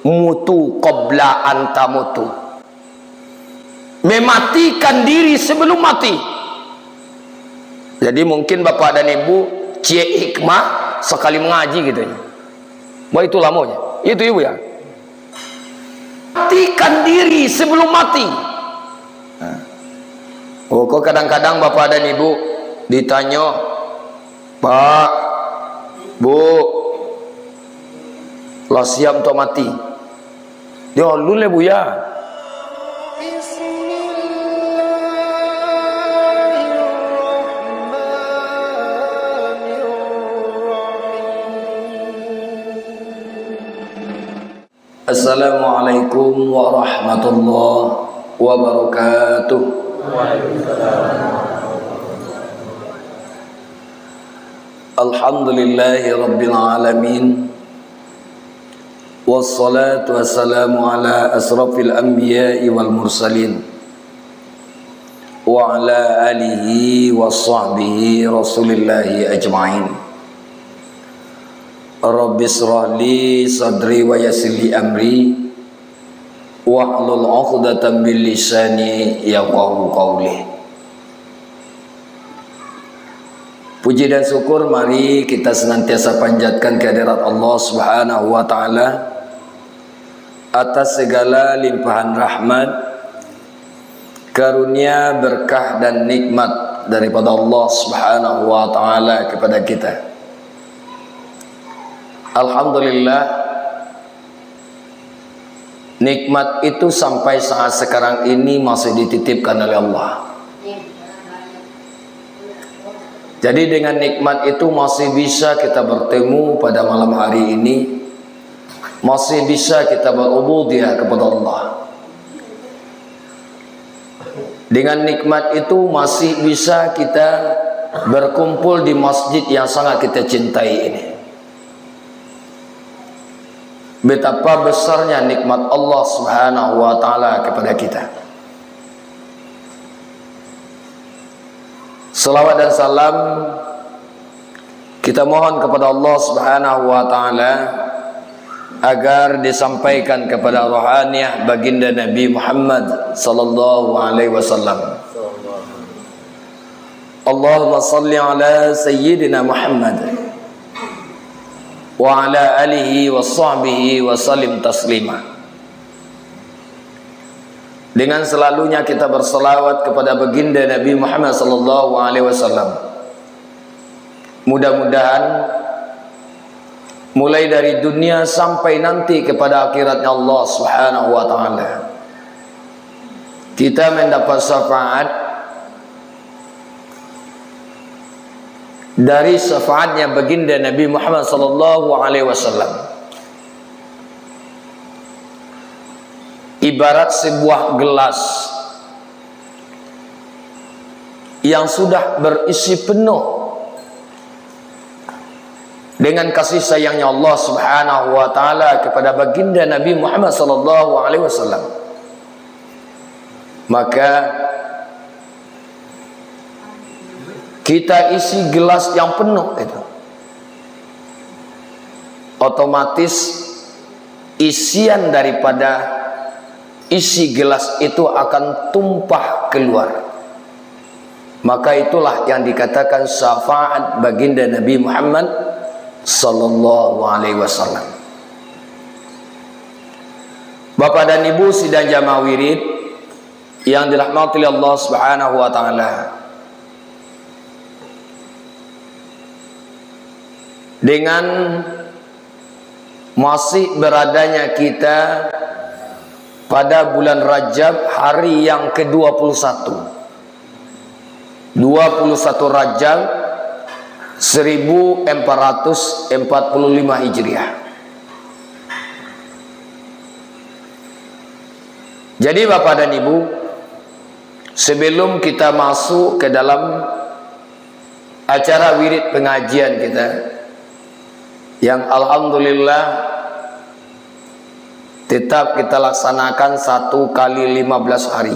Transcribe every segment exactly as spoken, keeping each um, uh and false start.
mutu qabla an tamutu. Mematikan diri sebelum mati. Jadi mungkin bapak dan ibu ciek hikmah sakali mangaji gitu. Wah, itu lamonyo. Itu ibu ya. Matikan diri sebelum mati. Nah. Oh, kok kadang-kadang bapak dan ibu ditanyo, "Pak, Bu, lah siap untuk mati?" Yo, lu le, Buya. Bismillahirrahmanirrahim. Assalamualaikum warahmatullahi wabarakatuh. Alhamdulillahi rabbil alamin. Wassalatu wassalamu ala asrafil anbiya'i wal mursalin, wa ala alihi wa sahbihi rasulillahi ajma'in. Rabbi israh li sadri wa yassir li amri, wahlul 'uqdatam min lisani yafqahu qauli. Puji dan syukur mari kita senantiasa panjatkan kehadirat Allah Subhanahu wa Ta'ala atas segala limpahan rahmat, karunia, berkah, dan nikmat daripada Allah Subhanahu wa Ta'ala kepada kita. Alhamdulillah, nikmat itu sampai saat sekarang ini masih dititipkan oleh Allah. Jadi, dengan nikmat itu masih bisa kita bertemu pada malam hari ini, masih bisa kita berubudiyah kepada Allah. Dengan nikmat itu masih bisa kita berkumpul di masjid yang sangat kita cintai ini. Betapa besarnya nikmat Allah Subhanahu wa Ta'ala kepada kita. Salawat dan salam kita mohon kepada Allah Subhanahu wa Ta'ala agar disampaikan kepada rohaniah baginda Nabi Muhammad sallallahu alaihi wasallam. Allahumma salli ala Sayyidina Muhammad wa ala alihi wa sahbihi wa sallim taslima. Dengan selalunya kita bersalawat kepada baginda Nabi Muhammad sallallahu alaihi wasallam. Mudah-mudahan mulai dari dunia sampai nanti kepada akhiratnya Allah Subhanahu wa Ta'ala, kita mendapat syafaat dari syafaatnya baginda Nabi Muhammad sallallahu alaihi wasallam. Ibarat sebuah gelas yang sudah berisi penuh dengan kasih sayangnya Allah Subhanahu wa Ta'ala kepada baginda Nabi Muhammad sallallahu alaihi wasallam, maka kita isi gelas yang penuh itu, otomatis isian daripada isi gelas itu akan tumpah keluar. Maka itulah yang dikatakan syafaat baginda Nabi Muhammad sallallahu alaihi wasallam. Bapak dan Ibu sidang jamaah wirid yang dirahmati oleh Allah Subhanahu wa Ta'ala, dengan masih beradanya kita pada bulan Rajab, hari yang kedua puluh satu, dua puluh satu Rajab seribu empat ratus empat puluh lima Hijriah. Jadi, Bapak dan Ibu, sebelum kita masuk ke dalam acara wirid pengajian kita, yang alhamdulillah tetap kita laksanakan satu kali lima belas hari,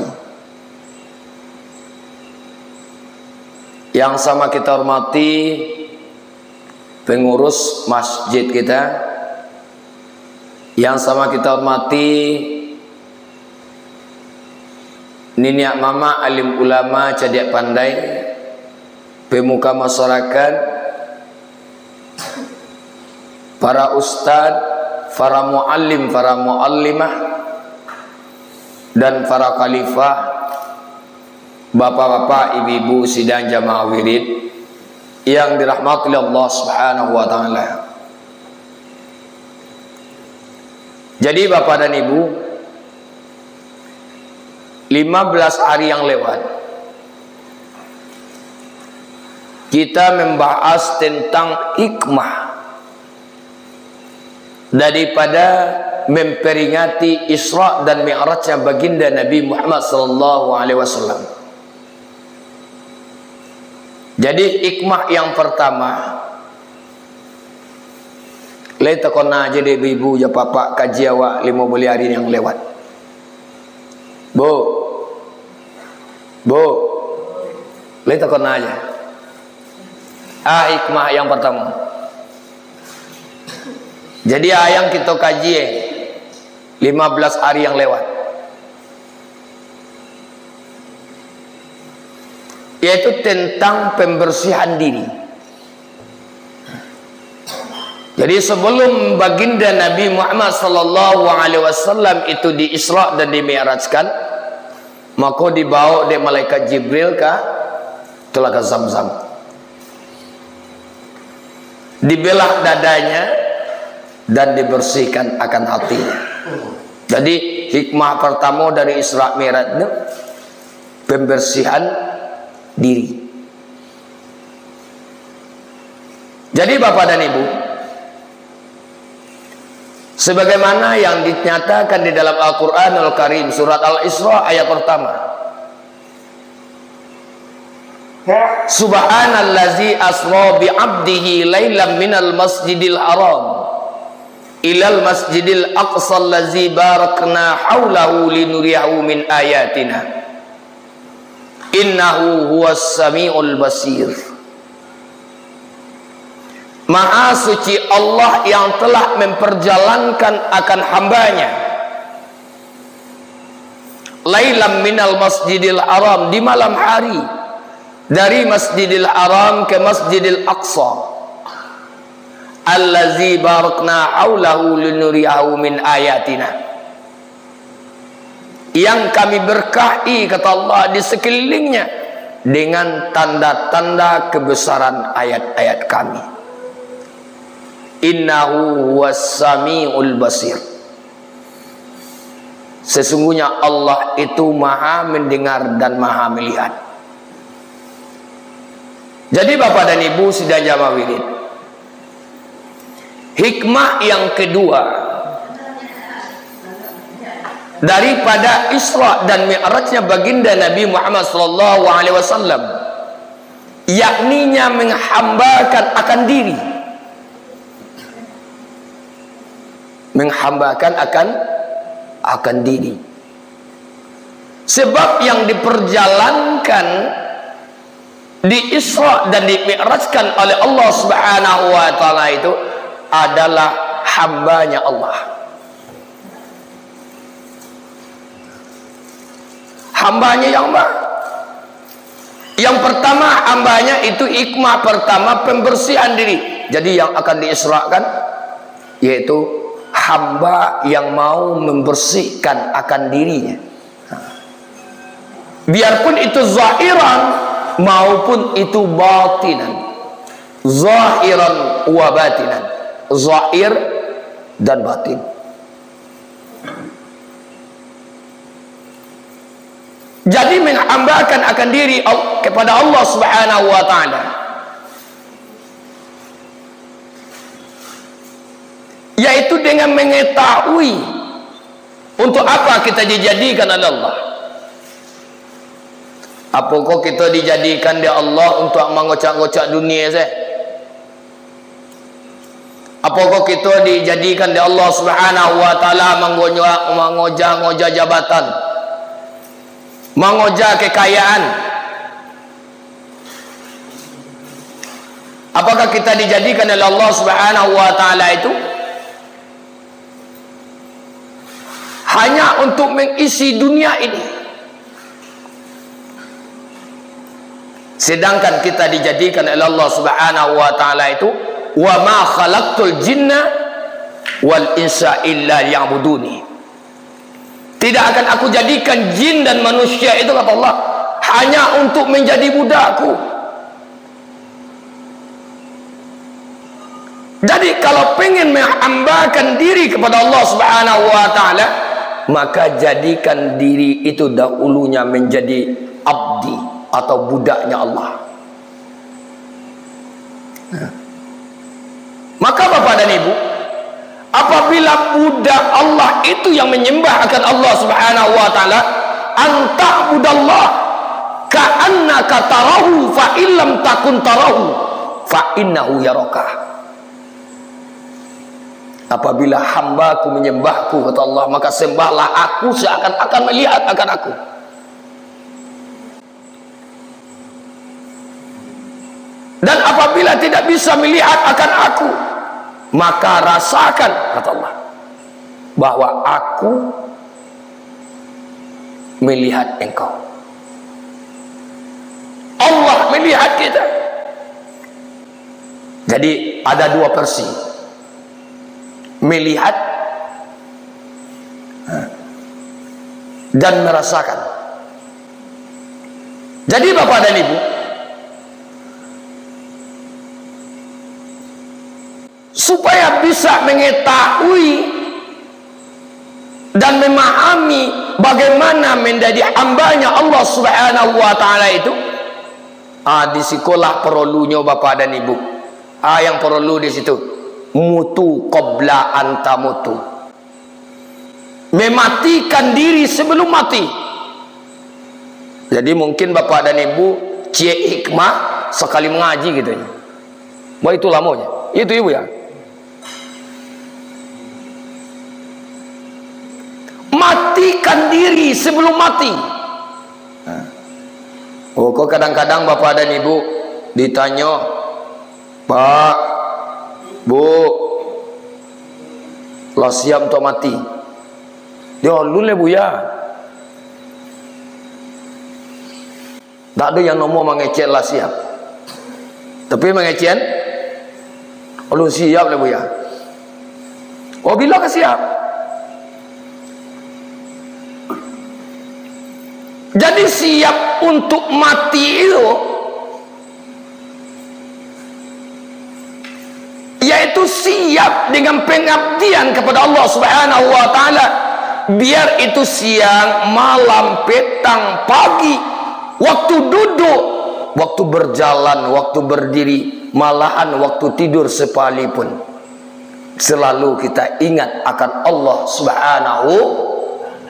yang sama kita hormati pengurus masjid kita, Yang sama kita hormati, niniak mamak, alim ulama, cadiak pandai, pemuka masyarakat, para ustad, para muallim, para muallimah, dan para khalifah, bapak-bapak, ibu-ibu, sidang jamaah wirid yang dirahmati Allah Subhanahu wa Ta'ala. Jadi, Bapak dan Ibu, lima belas hari yang lewat, kita membahas tentang hikmah daripada memperingati Isra dan Mi'rajnya Baginda Nabi Muhammad sallallahu alaihi wasallam. Jadi, hikmah yang pertama, lai takana aja dek ibu jo bapak kaji awak limo baleh hari yang lewat. Bu, bu, lai takana aja. Ah, hikmah yang pertama. Jadi, ah, yang kita kaji, eh, lima belas hari yang lewat, yaitu tentang pembersihan diri. Jadi, sebelum Baginda Nabi Muhammad sallallahu alaihi wasallam itu di-Isra dan di-Mi'rajkan, maka dibawa dek malaikat Jibril ka Telaga Zamzam. Dibelah dadanya dan dibersihkan akan hatinya. Jadi, hikmah pertama dari Isra Mi'raj itu, pembersihan diri. Jadi, Bapak dan Ibu, sebagaimana yang dinyatakan di dalam Al-Quranul Karim, surat Al-Isra ayat pertama, "Subhanallazi asra bi abdihi lailam minal masjidil haram ilal masjidil aqsa allazi barakna haulahu linuriyahu min ayatina." Innahu huwas samiul basir. Maha suci Allah yang telah memperjalankan akan hambanya, lailam minal masjidil haram, di malam hari, dari Masjidil Haram ke Masjidil Aqsa, allazi barakna haulahu linuriyahu min ayatina, yang Kami berkahi, kata Allah, di sekelilingnya dengan tanda-tanda kebesaran ayat-ayat Kami. Innahu huwas samiul basir. Sesungguhnya Allah itu Maha Mendengar dan Maha Melihat. Jadi, Bapak dan Ibu sidang jamaah wirid, hikmah yang kedua daripada Isra dan Mi'rajnya Baginda Nabi Muhammad sallallahu alaihi wasallam, yakninya menghambakan akan diri. Menghambakan akan, akan diri. Sebab yang diperjalankan, di-Isra dan di-Mi'rajkan oleh Allah Subhanahu wa Ta'ala itu adalah hambanya Allah. Hambanya yang ma-, yang pertama, hambanya itu hikmah pertama pembersihan diri. Jadi, yang akan di-Israkan yaitu hamba yang mau membersihkan akan dirinya. Biarpun itu zahiran maupun itu batinan. Zahiran wa batinan. Zahir dan batin. Jadi, menghambakan akan diri al-, kepada Allah Subhanahu wa Ta'ala, yaitu dengan mengetahui untuk apa kita dijadikan oleh Allah. Apakah kita dijadikan dek Allah untuk mangocak-ngocak dunia saja? Apakah kita dijadikan dek Allah Subhanahu wa Ta'ala mangoja-, mangoja-ngoja jabatan, mangoja kekayaan? Apakah kita dijadikan oleh Allah Subhanahu wa Ta'ala itu hanya untuk mengisi dunia ini. Sedangkan kita dijadikan oleh Allah Subhanahu wa Ta'ala itu, "Wa ma khalaqtul jinna wal insa illa liya'buduni." Tidak akan Aku jadikan jin dan manusia itu, kata Allah, hanya untuk menjadi budak-Ku. Jadi, kalau pengen menghambakan diri kepada Allah Subhanahu wa Ta'ala, maka jadikan diri itu dahulunya menjadi abdi atau budaknya Allah. Maka, Bapak dan Ibu, apabila budak Allah itu yang menyembah akan Allah Subhanahu wa Ta'ala, "Anta'budallah ka'annaka tarahu, fa illam takun tarahu, fa innahu yaraka." Apabila hamba-Ku menyembah-Ku, kata Allah, maka sembahlah Aku seakan-akan melihat akan Aku. Dan apabila tidak bisa melihat akan Aku, maka rasakan, kata Allah, bahwa Aku melihat engkau. Allah melihat kita. Jadi, ada dua versi. Melihat, ha, dan merasakan. Jadi, Bapak dan Ibu, supaya bisa mengetahui dan memahami bagaimana menjadi hambanya Allah Subhanahu wa Ta'ala itu, ah, di sikolah perolunyo, Bapak dan Ibu. Ah, yang perlu di situ, mutu qabla an tamutu. Mematikan diri sebelum mati. Jadi, mungkin Bapak dan Ibu ciek hikmah sakali mangaji, gitu. Wah, itu lamonyo. Itu, Ibu, ya. Matikan diri sebelum mati. Nah. Oh, kok kadang-kadang Bapak dan Ibu ditanyo, "Pak, Bu, lah siap untuak mati?" "Yo, alun lai, Buya." Tak ado yang namo mangecek lah siap. Tapi mangecek, "Alun siap lai, Buya." Oh, bilo ka siap? Jadi, siap untuk mati itu, yaitu siap dengan pengabdian kepada Allah Subhanahu wa Ta'ala, biar itu siang, malam, petang, pagi, waktu duduk, waktu berjalan, waktu berdiri, malahan waktu tidur sekalipun. Selalu kita ingat akan Allah Subhanahu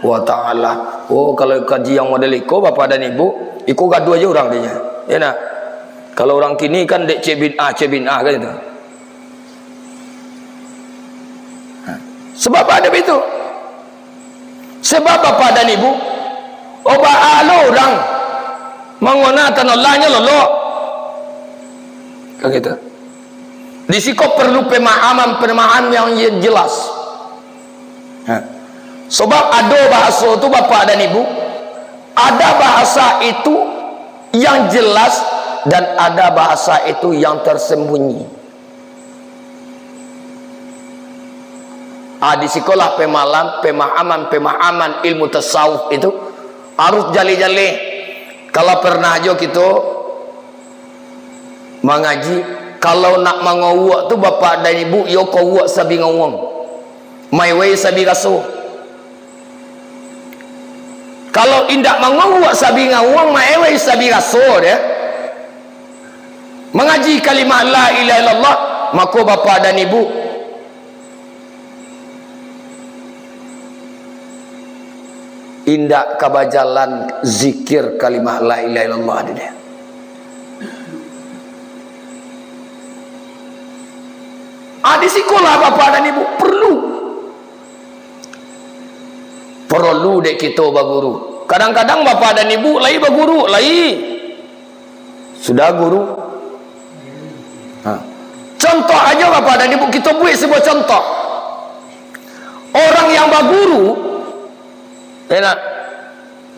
wa Ta'ala. Oh, kalau kaji yang model iko, Bapak dan Ibu, iko gaduah aja urang dinyo. Ya, nah. Kalau urang kini kan dek cek bid'ah, cek bid'ah kan itu. Nah, sebab ado itu. Sebab Bapak dan Ibu, oba alo urang mangona tanah lahnyo lolok. Kan gitu. Di siko perlu pemahaman-pemahaman yang je-, jelas. Ha. Sebab ado bahaso tu, Bapak dan Ibu, ada bahasa itu yang jelas dan ada bahasa itu yang tersembunyi. Ah, di sikolah pemalam-, pemahaman-pemahaman ilmu tasawuf itu harus jaleh-jaleh. Kalau pernah jo kito mangaji, kalau nak mangowok tu, Bapak dan Ibu, iyo kowok sabingawang, maewai sabiraso. Kalau indak mangowok sabingawang, maewai sabiraso, deh. Mangaji kalimah la ilaha illallah, mako Bapak dan Ibu, indak ka bajalan zikir kalimah la ilaha illallah tadi. Ah, di sikolah Bapak dan Ibu perlu. Perlu dek kito baguru. Kadang-kadang Bapak dan Ibu lai baguru, lai. Sudah guru. Ha. Contoh aja, Bapak dan Ibu, kito buek sebuah contoh. Orang yang baguru, Enak.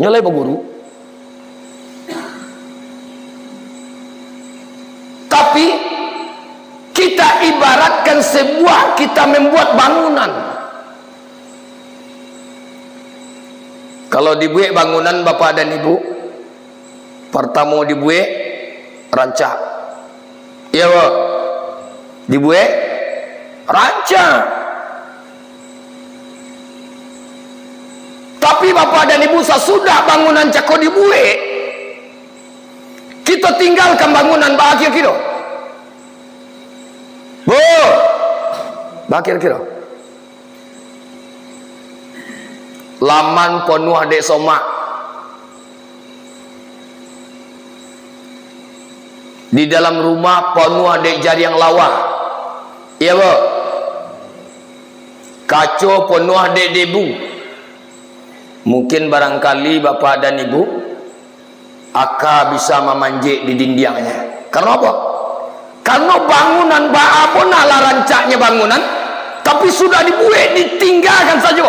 Nyo lai baguru. Tapi, kita ibaratkan sebuah, kita membuat bangunan. Kalau dibuek bangunan, Bapak dan Ibu, partamo dibuek rancak. Iyo, Bo? Dibuek rancak. Tapi, Bapak dan Ibu, sasudah bangunan cako dibuek, kito tinggalkan bangunan, baa kiro-kiro? Bo, baa kiro-kiro? Laman ponuah dek somak. Di dalam rumah ponuah dek jariang lawa. Iyo, Bo? Kaco ponuah dek debu. Mungkin barangkali Bapak dan Ibu, aka bisa mamanjek di dindiangnyo. Karano apo? Karano bangunan, baa pun lah rancaknyo bangunan, tapi sudah dibuek, ditinggakan sajo.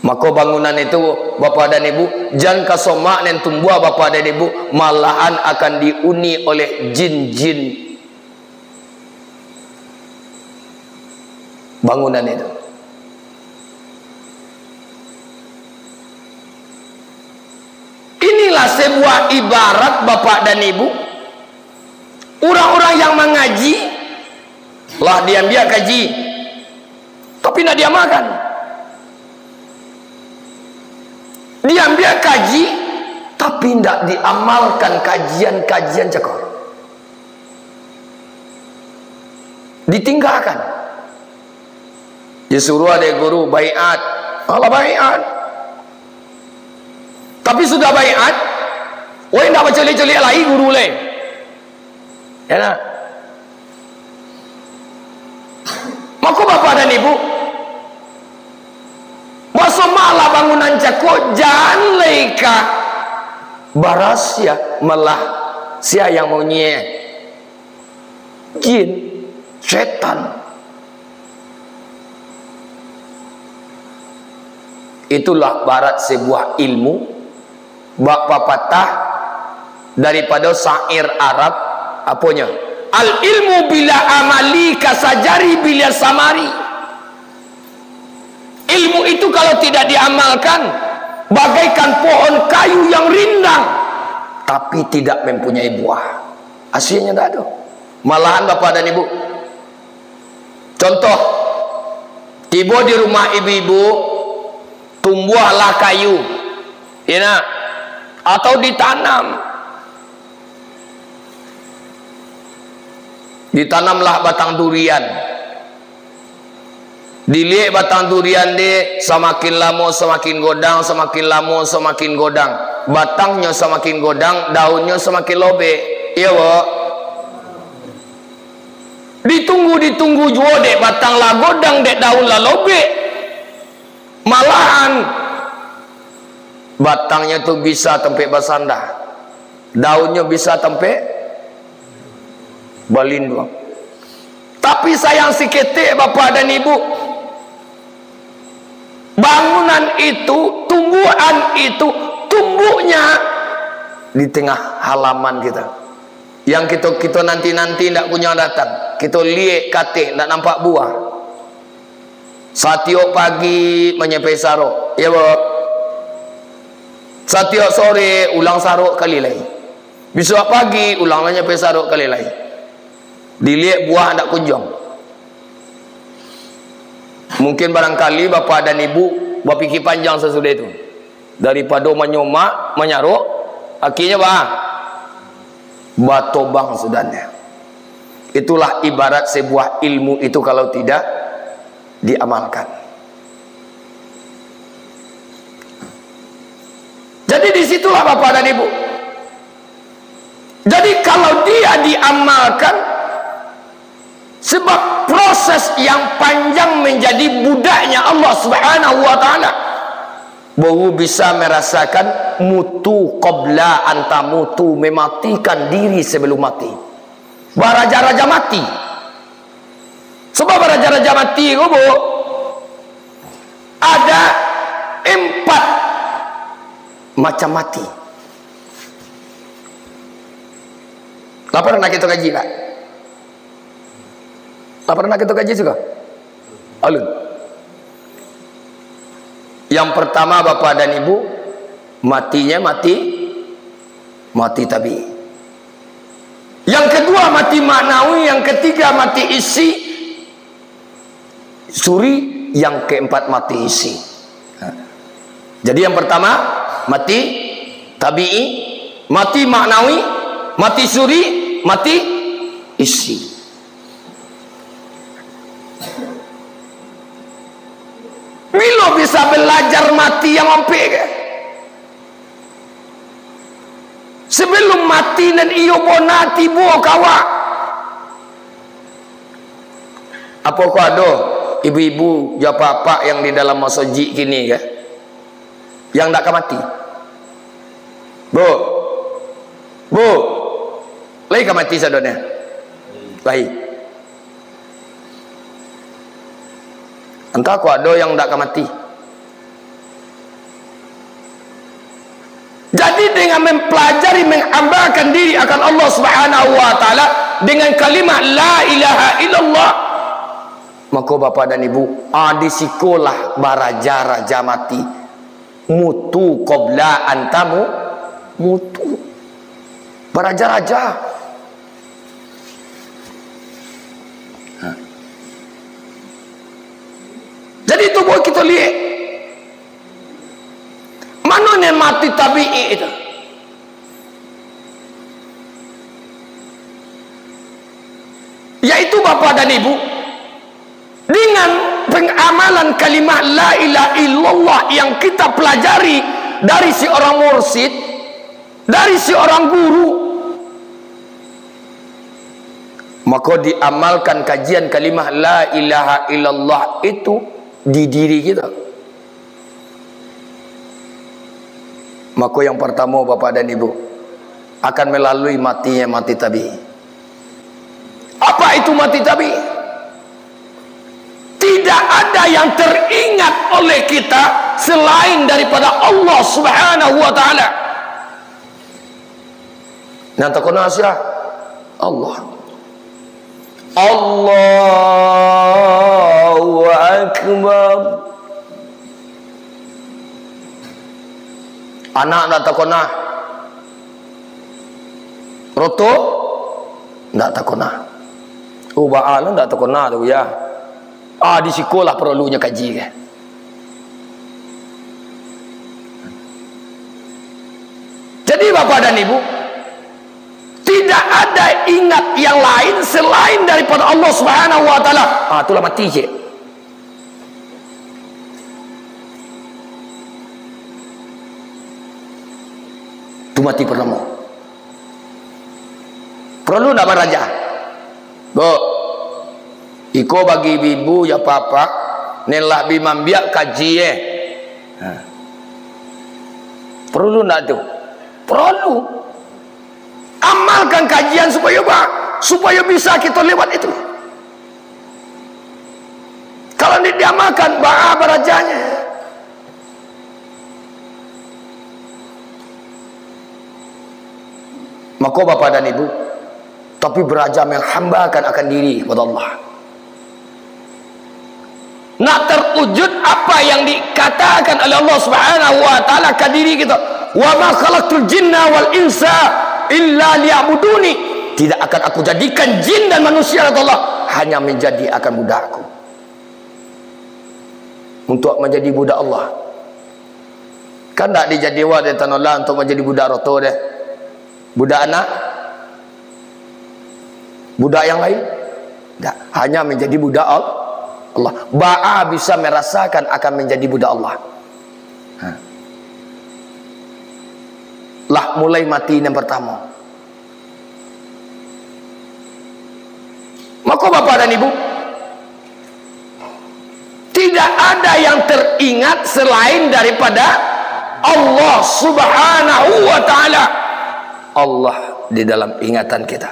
Mako bangunan itu, Bapak dan Ibu, jan ka somak nan tumbuah, Bapak dan Ibu, malahan akan diuni oleh jin-jin bangunan itu. Inilah sebuah ibarat, Bapak dan Ibu. Urang-urang yang mangaji, lah diambiak kaji, tapi ndak diamalkan. Diambiak kaji, tapi ndak diamalkan kajian-kajian cako. Ditinggakan. Disuruah dek guru baiat. Alah, baiat. Tapi sudah baiat, woi, ndak bacaliak-caliak lai guru lai. Ya nah. Mako, Bapak dan Ibu, baso malah bangunan cako, jan lai ka barasiah, malah sia yang maunyie. Jin, setan. Itulah barat sebuah ilmu, bak papatah daripado syair Arab, aponyo? "Al ilmu bila amali kasajari bila samari." Ilmu itu kalau tidak diamalkan, bagaikan pohon kayu yang rindang, tapi tidak mempunyai buah. Hasilnya tidak ada. Malahan, Bapak dan Ibu, contoh, tibo di rumah ibu-ibu, tumbuahlah kayu, ya nah, atau ditanam. Ditanamlah batang durian. Diliek batang durian deh, samakin lamo samakin godang, samakin lamo samakin godang. Batangnyo samakin godang, daunnyo samakin lobek. Iyo, Bo? Ditunggu-ditunggu juo dek batang lah godang, dek daun lah lobek. Malahan, batangnyo tu bisa tampek basanda, daunnyo bisa tampek balinduang. Tapi sayang saketek, Bapak dan Ibu, bangunan itu, tumbuhan itu, tumbuhnya di tengah halaman kita. Yang kito, kito nanti-nanti ndak kunjuang datang. Kito liek kateh, ndak nampak buah. Satiok pagi manyapeh sarok, iyo, Bo? Satiok sore ulang sarok kali lai. Bisuak pagi ulang manyapeh sarok kali lai. Diliek buah ndak kunjuang. Mungkin barangkali Bapak dan Ibu bapikia panjang sasudah itu. Daripado manyomak, manyarok, akhirnyo ba-, batobang sudahnyo. Itulah ibarat sebuah ilmu itu kalau tidak diamalkan. Jadi, di situlah, Bapak dan Ibu. Jadi, kalau dia diamalkan, sebab proses yang panjang menjadi budaknya Allah Subhanahu wa Ta'ala, baru bisa merasakan mutu qabla an tamutu, mematikan diri sebelum mati. Baraja-raja mati. Sebab baraja-raja mati ko, Bu, ada macam mati. Lah pernah kito kaji, Pak? Lah pernah kito kaji suko? Alun. Yang pertama, Bapak dan Ibu, matinyo mati, mati tabi'i. Yang kedua, mati maknawi. Yang ketiga, mati isi. Suri, yang keempat mati isi. Ha. Jadi, yang pertama, mati tabi'i, mati maknawi, mati suri, mati isi. Bilo bisa balajar mati yang ampek ke? Sabalum mati nan iyo bona tibo ka awak. Apokoh ado ibu-ibu jo apak-apak yang di dalam masajik kini, ka, yang ndak ka mati? Bu, bu, lai ka mati sadonyo? Lai. Antah kok ado yang ndak ka mati. Jadi, dengan mempelajari, menghambakan diri akan Allah Subhanahu wa Ta'ala dengan kalimat la ilaha illallah, mako, Bapak dan Ibu, ah, di sikolah baraja-raja mati. Mutu qabla an tamu-, mutu. Baraja-raja. Ha. Jadi, itu buat kito liek. Mano nan mati tabi'i itu? Yaitu, Bapak dan Ibu, dengan pengamalan kalimat la ilaha illallah yang kita pelajari dari seorang mursyid, dari seorang guru, maka diamalkan kajian kalimat la ilaha illallah itu di diri kita. Maka yang pertama, Bapak dan Ibu, akan melalui matinyo mati tabi'i. Apa itu mati tabi'i? Tidak ada yang teringat oleh kita selain daripada Allah Subhanahu wa Ta'ala. Nan takana sia? Allah. Allahu Akbar. Anak ndak takana. Roto ndak takana. Oh, baa lah ndak takana tu, ya. Ah, di sikolah paralunyo kaji, ka. Jadi, Bapak dan Ibu, tidak ada ingat yang lain selain daripada Allah Subhanahu wa Ta'ala. Ah, itulah mati, cek. Tu mati pertama. Paralu ndak baraja? Bu, iko bagi ibu-ibu jo apak-apak, nan lah bi maambiak kaji, eh. Ha. Paralu ndak tu? Paralu. Amalkan kajian supayo ba-, supayo bisa kito lewat itu. Kalau di-, diamalkan, baa barajanyo. Mako, Bapak dan Ibu, tapi baraja menghambakan akan diri kepada Allah. Nak terwujud apa yang dikatakan oleh Allah Subhanahu wa Ta'ala ka diri kita, "Wa ma khalaqtul jinna wal insa illa liya'buduni." Tidak akan Aku jadikan jin dan manusia, kata Allah, hanya menjadi akan budak-Ku. Untuk menjadi budak Allah. Kan ndak dijadi awak di tanolah untuk manjadi budak roto deh. Budak anak? Budak yang lain? Ndak. Hanya manjadi budak Al-, Allah. Baa bisa marasakan akan manjadi budak Allah? Ha. Lah mulai mati nan partamo. Mako, Bapak dan Ibu, tidak ada yang teringat selain daripada Allah Subhanahu wa Ta'ala. Allah di dalam ingatan kita.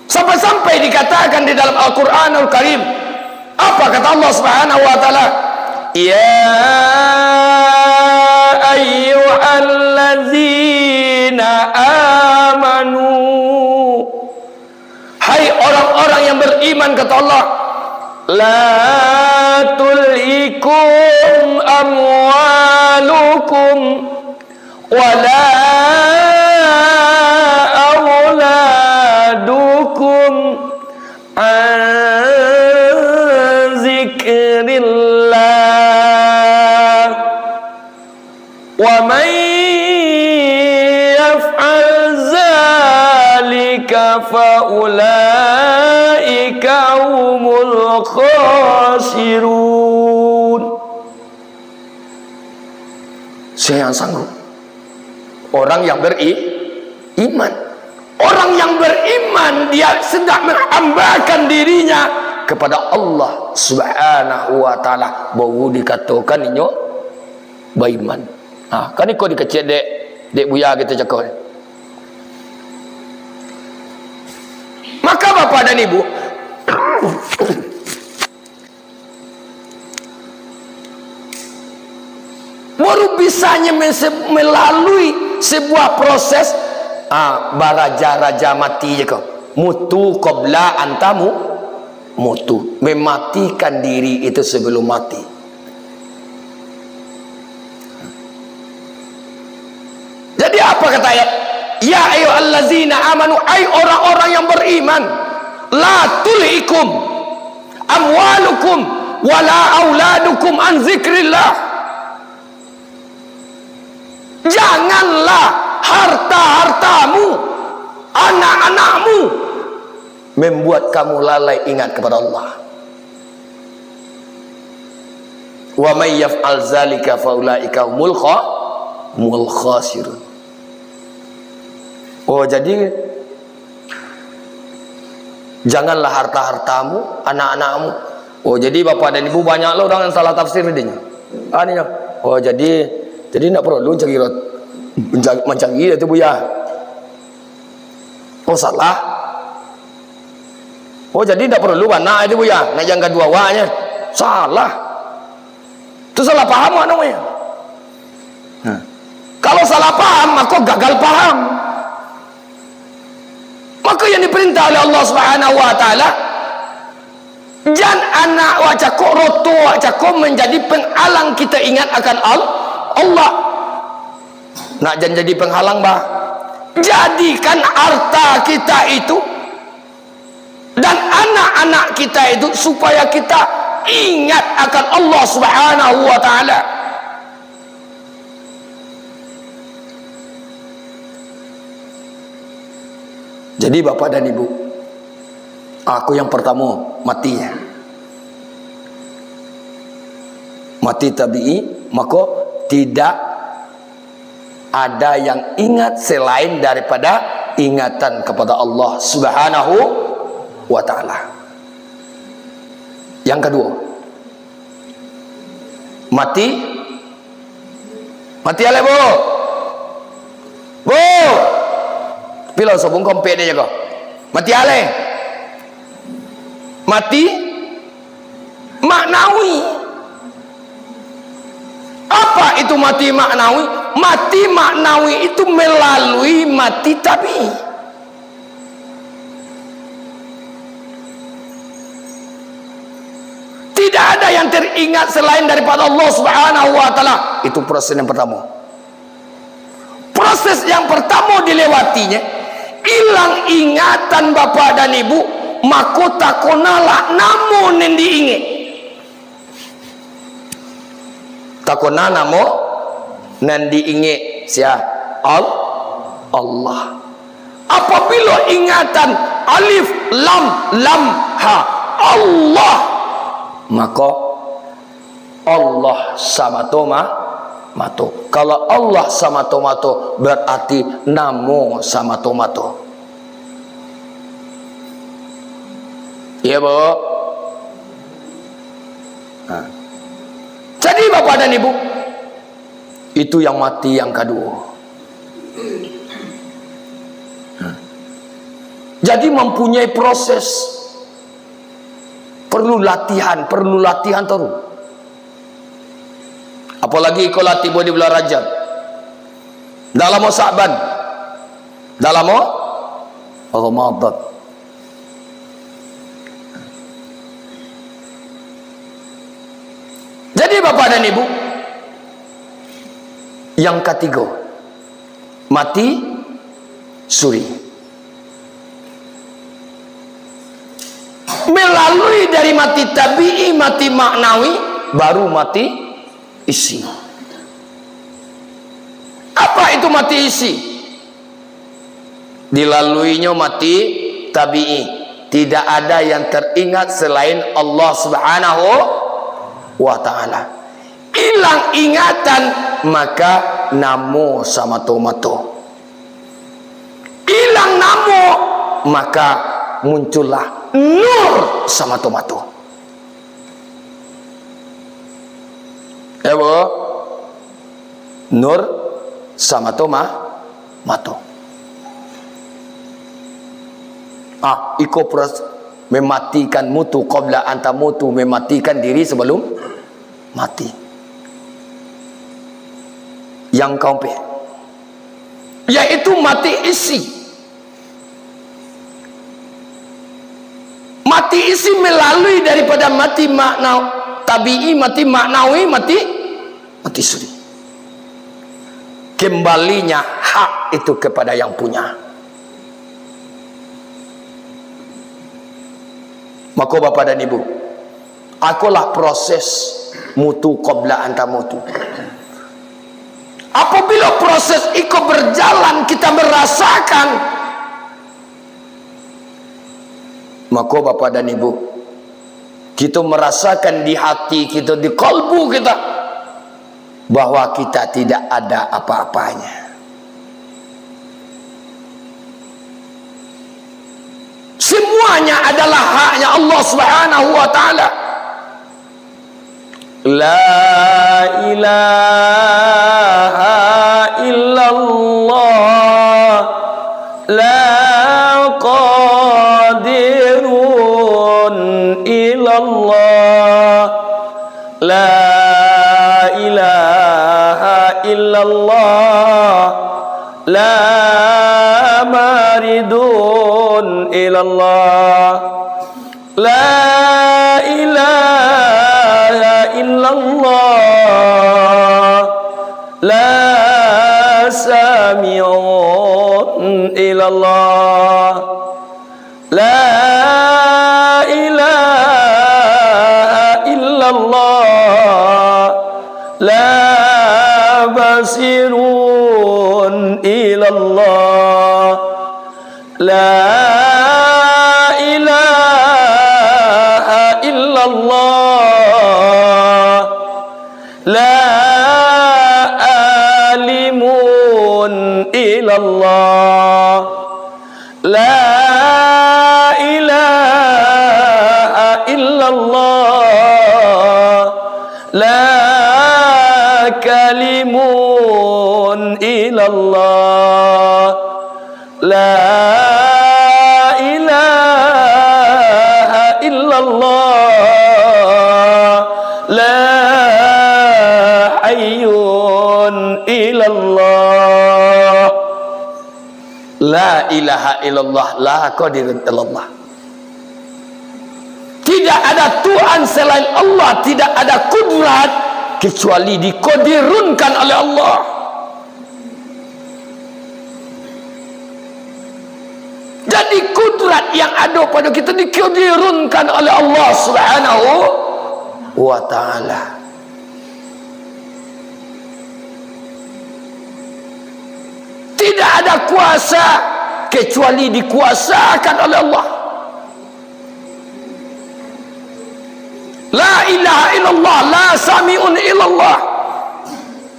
Sampai-sampai dikatakan di dalam Al-Quranul Karim, apa kata Allah Subhanahu wa Ta'ala? "Ya ayyuhal Iman, kata Allah, "La tulhikum amwalukum wala auladukum an zikrillah. Wa man yaf'al zalika fa ulaika humul khasirun." Siapa yang sanggup? Orang yang beriman. Orang yang beriman, dia sedang menghambakan dirinya kepada Allah Subhanahu wa Ta'ala. Baru dikatakan inyo baiman. Ha, kan iko dikecek dek, dek buya kita cakap. Maka, Bapak dan Ibu, baru bisanya mese-, melalui sebuah proses, ah, baraja-raja mati je ko. Mutu qabla antamu mutu. Mematikan diri itu sebelum mati. Jadi, apa kata ayat? "Ya ayyuhallazina amanu," ai orang-orang yang beriman, "la tulhikum amwalukum wala auladukum an zikrillah." Janganlah harta-hartamu, anak-anakmu membuat kamu lalai ingat kepada Allah. "Wa may yaf'al zalika fa ulaika humul kha-, humul khasirun." Oh, jadi, janganlah harta-hartamu, anak-anakmu. Oh, jadi, Bapak dan Ibu, banyaklah urang yang salah tafsir dinyo. Ah, ninyo. Oh, jadi, jadi ndak paralu mancari rot-, manca-, mancari itu, Buya. Oh, salah. Oh, jadi ndak paralu bana itu, Buya. Nak yang kaduo awaknyo. Salah. Tu salah paham awak namonyo. Nah. Kalau salah paham, mako gagal paham. Maka yang diperintah oleh Allah Subhanahu wa Ta'ala, jan anak wak cako, roto wak cako manjadi penghalang kita ingat akan Al-, Allah. Nak jan jadi penghalang, bah. Jadikan harta kita itu dan anak-anak kita itu supaya kita ingat akan Allah Subhanahu wa Ta'ala. Jadi, Bapak dan Ibu, aku yang pertama mati. Mati tabi'i, mako tidak ada yang ingat selain daripada ingatan kepada Allah Subhanahu wa Ta'ala. Yang kedua, mati. Mati alai, Bu. Bu. Pilo sobung kompek dia jago. Mati alai. Mati maknawi. Apa itu mati maknawi? Mati maknawi itu melalui mati tabi'i. Tidak ada yang teringat selain daripada Allah Subhanahu wa Ta'ala. Itu proses yang pertama. Proses yang pertama dilewatinya, hilang ingatan bapak dan ibu, mako takonalah namo nan diingek. Takona namo nan diingek sia? Al-, Allah. Apabila ingatan alif, lam, lam, ha, Allah, mako Allah samato-ma-, mato. Kalau Allah samato-mato, berarti namo samato-mato. Iya, Bu? Nah. Jadi, Bapak dan Ibu, itu yang mati yang kedua. Nah. Jadi, mempunyai proses. Perlu latihan, perlu latihan terus. Apalagi kalau tiba di bulan Rajab. Dah lamo Sa'ban. Dah lamo Ramadan. Bapak dan Ibu, yang katigo, mati suri. Melalui dari mati tabi'i, mati maknawi, baru mati isi. Apa itu mati isi? Dilaluinyo mati tabi'i. Tidak ada yang teringat selain Allah Subhanahu wa Ta'ala. Ilang ingatan, maka namo samato-mato. Ilang namo, maka muncullah nur samato-mato. Ya, Bu? Nur samato ma-, mato. Ah, iko pros-, mematikan mutu qabla anta mutu, mematikan diri sebelum mati. Yang kaompek, yaitu mati isi. Mati isi melalui daripada mati makna tabi'i, mati maknawi, mati, mati suri. Kembalinya hak itu kepada yang punya. Mako, Bapak dan Ibu, akolah proses mutu qabla anta mutu. Apabila proses iko berjalan, kita merasakan, mako, Bapak dan Ibu, kita merasakan di hati kita, di kalbu kita, bahwa kita tidak ada apa-apanya. Semuanya adalah haknya Allah Subhanahu wa Ta'ala. La ilaha illallah, la qadirun ilallah. La ilaha illallah, la maridun ilallah. La ilaha illallah, la sami'un ilallah. La ilaha illallah, la basirun ilallah. La ilaha illallah, la alimun ilallah. La ilaha illallah, la kalimun ilallah. La ilaha illallah, la hayyun ilallah. La ilaha illallah, la qadirun illallah. Tidak ada Tuhan selain Allah, tidak ada kudrat kecuali dikodirunkan oleh Allah. Jadi, kudrat yang ado pado kito dikodirunkan oleh Allah Subhanahu wa Ta'ala. Tidak ada kuasa kecuali dikuasakan oleh Allah. La ilaha illallah, la sami'un illallah.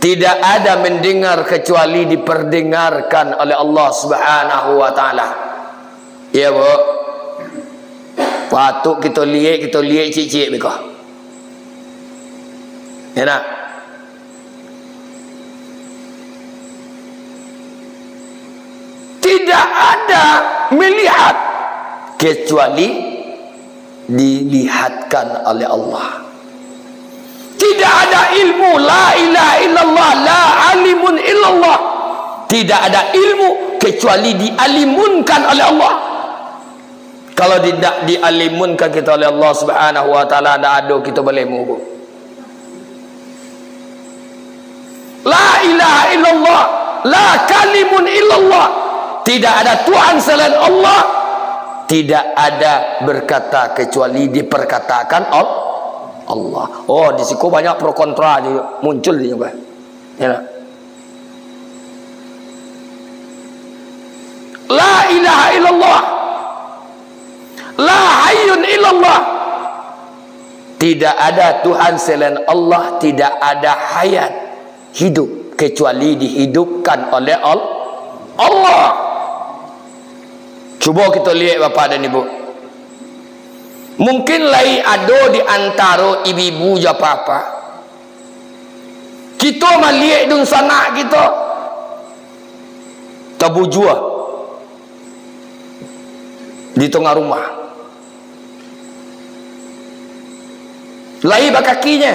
Tidak ada mendengar kecuali diperdengarkan oleh Allah Subhanahu wa Ta'ala. Iya, Bu. Patuik kito liek, kito liek ciek-ciek beko. Ya, nak? Tidak ada melihat kecuali dilihatkan oleh Allah. Tidak ada ilmu, la ilaha illallah, la alimun illallah. Tidak ada ilmu kecuali dialimunkan oleh Allah. Kalau tidak dialimunkan kita oleh Allah Subhanahu wa Ta'ala, ndak ado kita balemu, Bu. ilaha illallah, la kalimun illallah. Tidak ada Tuhan selain Allah. Tidak ada berkata kecuali diperkatakan Al-, Allah. Oh, di siko banyak pro kontra juga muncul di juga. Ya, nak? La ilaha illallah. La hayyun illallah. Tidak ada Tuhan selain Allah, tidak ada hayat, hidup, kecuali dihidupkan oleh Al-, Allah. Cubo kito liek, Bapak dan Ibu. Mungkin lai ado di antaro ibu-ibu jo apak-apak, kito maliek dunsanak kito tabujua di tangah rumah. Lai bakakinyo.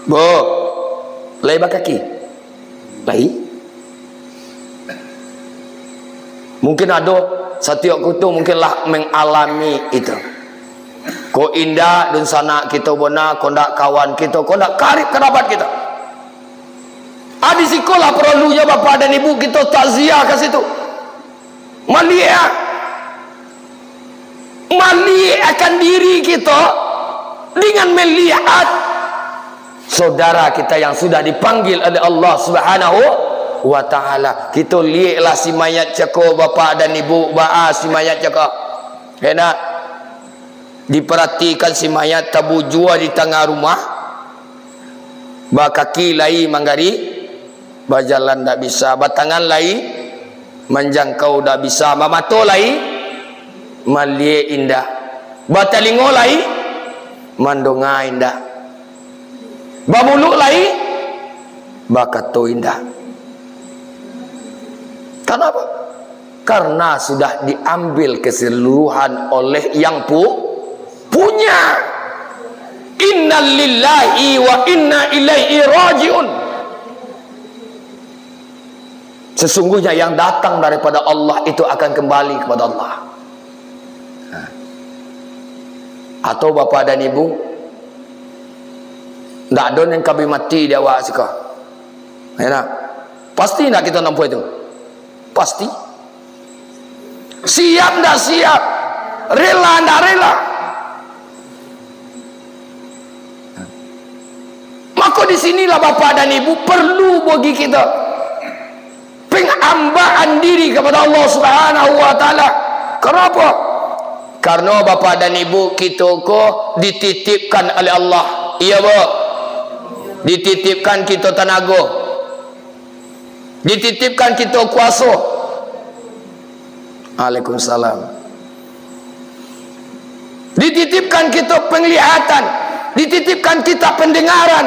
Bo, lai bakaki? Lai. Mungkin ado, satiok kito mungkin lah mengalami itu. Ko indak dunsanak kito bona, ko ndak kawan kito, ko ndak karib karabat kito. Ah, di sikolah paralunyo Bapak dan Ibu kito takziah ka situ. Maliek, ah. Maliek akan diri kito dengan melihat saudara kita yang sudah dipanggil oleh Allah Subhanahu wa Ta'ala. Kito lieklah si mayat cako, Bapak dan Ibu, baa si mayat cako. Enak. Diparatikan si mayat tabujua di tangah rumah, bakaki lai manggari, bajalan ndak bisa, batangan lai manjangkau ndak bisa, bamato lai maliek indak, batalingo lai mandonga indak, bamuluik lai bakato indak. Kanapa? Karena sudah diambil keseluruhan oleh yang pu-, punya. Innalillahi wa inna ilaihi raji'un. Sesungguhnya yang datang daripada Allah itu akan kembali kepada Allah. Nah. Atau Bapak dan Ibu, ndak ado nan ka bi mati di awak siko. Ya nak? Pasti ndak kito nampak itu? Pasti. Siap ndak siap, rela ndak rela. Mako di sinilah Bapak dan Ibu perlu bagi kita pengambaan diri kepada Allah Subhanahu wa Ta'ala. Kenapa? Karena Bapak dan Ibu, kita ko dititipkan oleh Allah. Iya, Bu. Dititipkan kita tanago. Dititipkan kita kuaso. Waalaikumsalam. Dititipkan kita penglihatan, dititipkan kita pendengaran,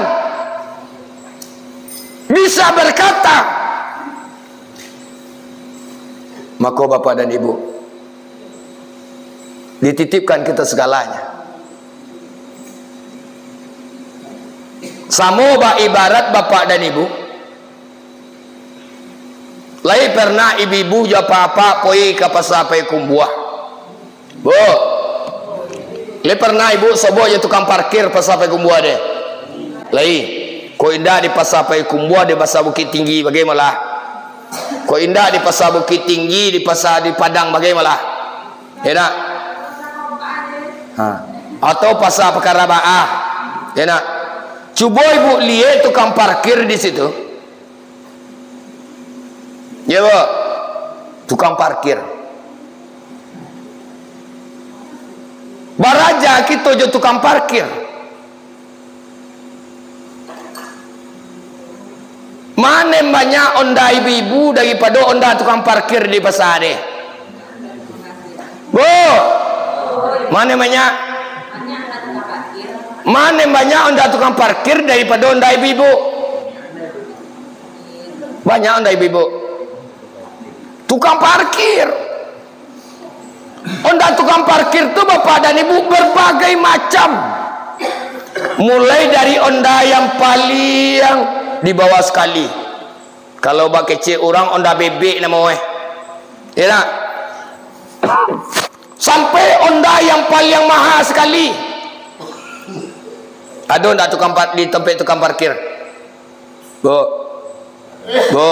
bisa berkata. Maka Bapak dan Ibu, dititipkan kita segalanya. Samo ba ibarat Bapak dan Ibu, lai pernah ibu-ibu jo apak-apak poi ka Pasa Payakumbuah? Bu, lai pernah ibu sobok jo tukang parkir Pasa Payakumbuah deh? Lai. Kok indak di Pasa Payakumbuah, di Pasa Bukittinggi, bagaimana? Kok indak di Pasa Bukittinggi, di Pasa di Padang, bagaimana? Ya nak? Ha. Atau Pasa Pakarabaah. Ya nak? Cubo ibu liek tukang parkir di situ. Ya, Bu? Tukang parkir. Baraja kito jo tukang parkir. Mano banyak onda ibu-ibu daripado onda tukang parkir di pasa deh? Bu, mano banyak? Mano banyak onda tukang parkir daripado onda ibu-ibu? Banyak onda ibu-ibu. Tukang parkir. Onda tukang parkir tu, Bapak dan Ibu, berbagai macam. Mulai dari onda yang paling di bawah sekali. Kalau bakecek urang, onda bebek namo eh. Ya tak? Sampai onda yang paling mahal sekali. Ado ndak tukang par-, di tempat tukang parkir? Bu, bu,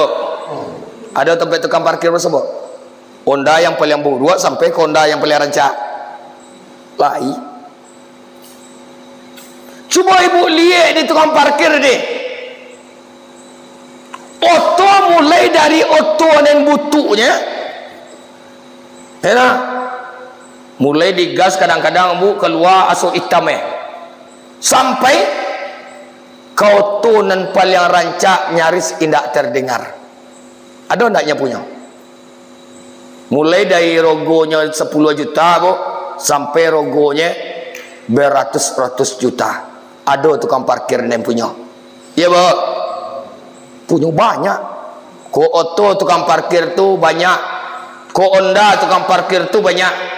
ado tampek tukang parkir bara, Bu? Honda yang paliang buruak sampai ka Honda yang paliang rancak. Lai. Cubo ibu liek di tukang parkir deh. Oto mulai dari oto nan butuknyo. Ya nah. Mulai digas kadang-kadang, Bu, kalua asok itam eh. Sampai ka oto nan paliang rancak nyaris indak terdengar. Ado ndak nyo punyo? Mulai dari rogonyo sapuluah juta, Bu, sampai rogonyo baratus-ratus juta. Ado tukang parkir nan punyo. Iyo, Bu. Punyo banyak. Ko oto tukang parkir tu banyak. Ko Honda tukang parkir tu banyak.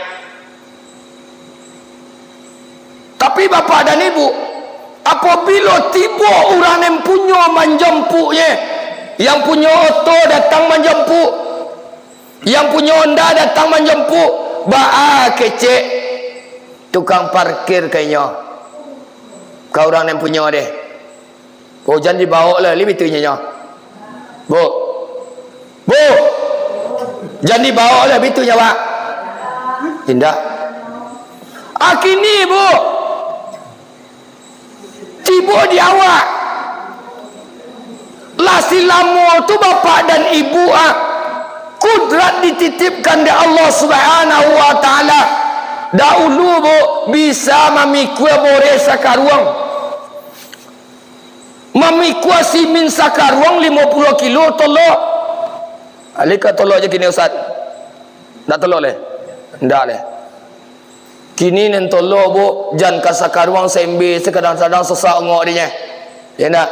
Tapi Bapak dan Ibu, apabilo tibo urang nan punyo manjampuknyo, yang punyo oto datang manjampuk, yang punyo Honda datang manjampuk, baa kecek tukang parkir ka inyo, ka urang nan punyo deh. Oh, jan dibaok lah, lai bitunyo nyo. Bu. Bu. Jan dibaok lah, bitunyo, Pak. Indak. Akini, Bu. Tibo di awak. Lah silamo tu, Bapak dan Ibu, ah, kudrat dititipkan dek Allah Subhanahu wa Ta'ala. Dahulu, Bu, bisa mamikua boreh sakaruang. Mamikua simin sakaruang limo puluah kilo tolok. Alih ka tolok je kini, Ustaz? Ndak tolok leh? Ndak leh. Kini nan tolok, Bu, jan ka sakaruang saembe, sakadang-kadang sasak ongok dinyo. Ya ndak?